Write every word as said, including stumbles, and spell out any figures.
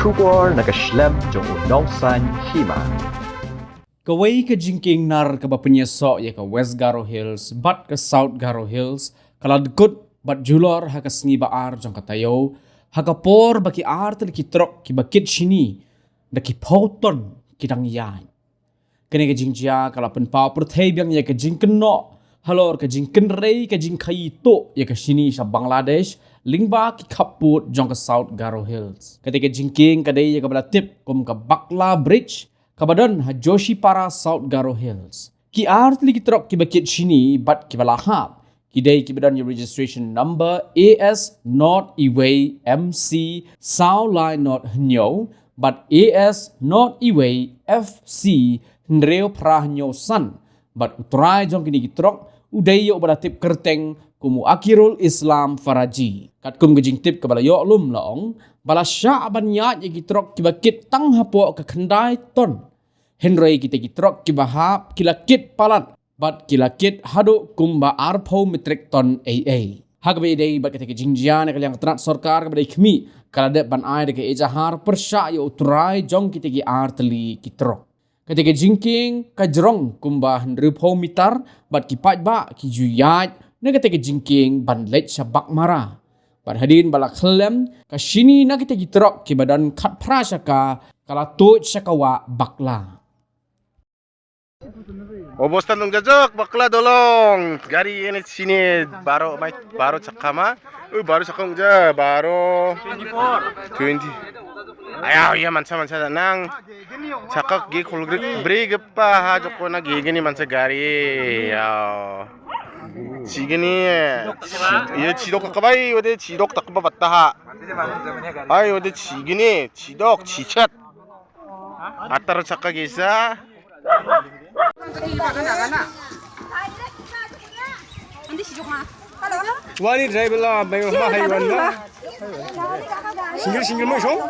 Khubor na ka shlem jong u Nongsaiñ Hima. Kawei ka jingkieng nar kaba pynïasoh ïa ka West Garo Hills bad ka South Garo Hills ka la dkut bad julor ha ka sngi ba ar jong ka taïew, ha ka por ba ki artylli ki trok kiba kit shini da ki phew ton ki dang ïaid. Kane ka jingjia ka la pynpaw pyrthei biang ïa ka jingkynnoh halor ka jingkynrei ka jingkhaii tuh ïa ka shini sha Bangladesh lyngba ki khappud jong ka South Garo Hills. Kata ka jingkieng ka dei ïa kaba la tip kum ka Bakla Bridge, kaba don ha Joshipara, South Garo Hills. Ki artylli ki trok kiba kit shini bad kiba la hap ki dei kiba don ïa registration number A S nought wei M C saw lai nought hynñiew bad A S nought wei F C hynriew phra hynñiew san, bad u trai jong kine ki trok u dei ïa uba la tip kyrteng kum u Akirul Islam Faraji. Katkum ka jingtip kaba la ïoh lum, la ong ba la shah ban ïaid ïa ki trok kiba kit tang hapoh ka khyndai ton, hynrei kita ki trok kiba hap ki la kit palat bad ki la kit haduh kumba arphew metrik ton ei ei. Ha kaba ïadei bad kata ka jingjia, na ka liang ka tnat sorkar kaba dei khmih ka la dep ban ai da ka ejahar pyrshah ïa u trai jong kita ki artylli ki trok. Kata ka jingkieng ka jrong kumba hynriewphew mitar bad ki paidbah ki ju ïaid na kata ka jingkieng ban leit sha Baghmara. Bad hadien ba la khyllem, ka shini na kita ki trok kiba don khatphra shaka ka la tuid sha ka wah Bakla. Obostha nongjajok, Bakla dolong. Gari ïa ne shini baroh mai, baroh chakka ma. Ui, baroh chakka nongja, baroh twenty. Aya, ïa mansa mansa nang. Chakka ge khul grik, bri gepa ha joko na ge gini mansa gari. Ya. Chigini. Ïa chidok ka bai, wade chidok tak ba batta ha. Ai, wade chigini, chidok, chichat. Atar chakka gisa. Wani driver la, bai ma hai wan ma. Single, single mo shong.